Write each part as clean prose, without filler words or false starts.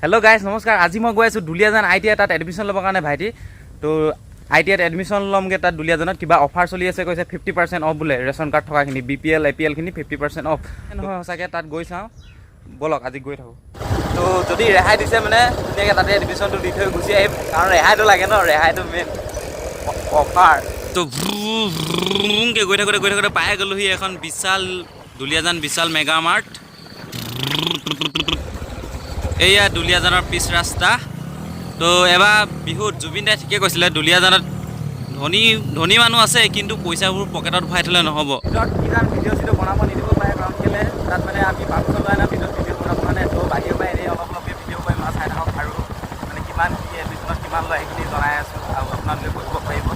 Hello' guys, নমস্কাৰ। আজি মই গৈ আছোঁ দুলীয়াজান আই.টি.আই, তাত এডমিশ্যন ল'বৰ কাৰণে ভাইটি। তো আই.টি.আইত এডমিশ্যন ল'মগৈ। তাত দুলীয়াজানত কিবা অফাৰ চলি আছে কৈছে, 50% অফ বোলে ৰেচন কাৰ্ড থকাখিনি, বি.পি.এল, এ.পি.এলখিনি 50% অফ। নহয়, সঁচাকৈ তাত গৈ চাওঁ ব'লক, আজি গৈ থাকোঁ। তো যদি ৰেহাই দিছে মানে ধুনীয়াকৈ তাতে এডমিশ্যনটো দি থৈ গুচি আহিম, কাৰণ ৰেহাইটো লাগে ন, ৰেহাইটো মেইন অফাৰ। তো ভ্ৰুমকৈ গৈ থাকোঁতে গৈ থাকোঁতে পাই গ'লোহি এখন বিশাল, দুলীয়াজান বিশাল মেগা মাৰ্ট। এয়া দুলীয়াজানৰ পিছ ৰাস্তা। তো এবাৰ বিহুত জুবিন দাই ঠিকে কৈছিলে, দুলীয়াজানত ধনী ধনী মানুহ আছে, কিন্তু পইচাবোৰ পকেটত ভৰাই থ'লে নহ'ব। ভিতৰত কিজান ভিডিঅ' চিডিঅ' বনাব নিদিব পাৰে, কাৰণ কেলৈ তাত মানে আমি পাৰ্মিশ্যন লোৱা নাই ভিতৰত ভিডিঅ' বনাবৰ কাৰণে। তো বাহিৰৰ পৰা এনেই অলপ অলপকৈ ভিডিঅ' কৰিম আৰু চাই থাকক। আৰু মানে কিমান কি এডমিশ্যনত কিমান লয় সেইখিনি জনাই আছোঁ আৰু আপোনালোকে কৰিব পাৰিব।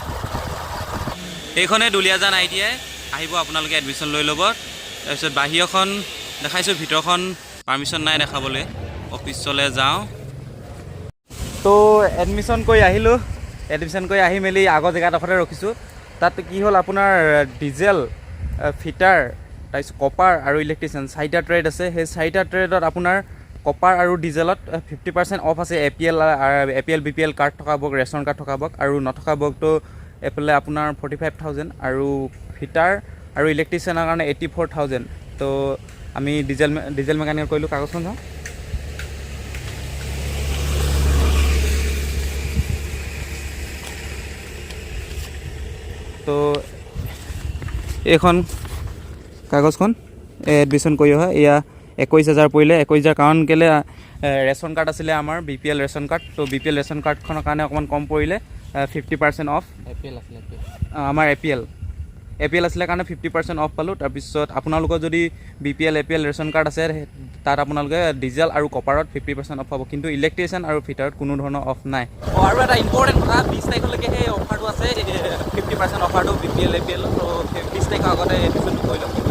এইখনে দুলীয়াজান আই.টি.আই। আহিব আপোনালোকে, এডমিশ্যন লৈ ল'ব। তাৰপিছত বাহিৰখন দেখাইছোঁ, ভিতৰখন পাৰ্মিশ্যন নাই দেখাবলৈ। অফিচলৈ যাওঁ। তো এডমিশ্যন কৰি আহিলোঁ। এডমিশ্যন কৰি আহি মেলি আগৰ জেগাডোখৰতে ৰখিছোঁ। তাত কি হ'ল, আপোনাৰ ডিজেল, ফিটাৰ, তাৰপিছত কপাৰ আৰু ইলেক্ট্ৰিচিয়ান, চাৰিটা ট্ৰেড আছে। সেই চাৰিটা ট্ৰেডত আপোনাৰ কপাৰ আৰু ডিজেলত 50% অফ আছে, এ.পি.এল, বি.পি.এল কাৰ্ড থকাবোৰক, ৰেচন কাৰ্ড থকাবোৰক। আৰু নথকাবোৰকতো এইফালে আপোনাৰ 45,000 আৰু ফিটাৰ আৰু ইলেক্ট্ৰিচিয়ানৰ কাৰণে 84,000। তো আমি ডিজেল ডিজেল মেকানিকেল কৰিলোঁ। কাগজখন চাওঁ। তো এইখন কাগজখন এডমিশ্যন কৰি অহা। এয়া 21,000 পৰিলে। 21,000 কাৰণ কেলৈ, ৰেচন কাৰ্ড আছিলে আমাৰ, বি.পি.এল ৰেচন কাৰ্ড। তো বি.পি.এল ৰেচন কাৰ্ডখনৰ কাৰণে অকণমান কম পৰিলে, 50% অফ। এ.পি.এল আছিলে, এ.পি.এল। আমাৰ এ.পি.এল আছিলে কাৰণে 50% অফ পালোঁ। তাৰপিছত আপোনালোকৰ যদি বি.পি.এল, এ.পি.এল ৰেচন কাৰ্ড আছে, তাত আপোনালোকে ডিজেল আৰু কপাৰত 50% অফ পাব, কিন্তু ইলেক্ট্ৰিচিয়ান আৰু ফিটাৰত কোনো ধৰণৰ অফ নাই। অঁ, আৰু এটা ইম্পৰ্টেণ্ট কথা, 20 তাৰিখলৈকে সেই অফাৰটো আছে, 50% অফাৰটো বি.পি.এল, এ.পি.এল। ত' 20 তাৰিখৰ আগতে এডমিশ্যনটো কৰি লওক।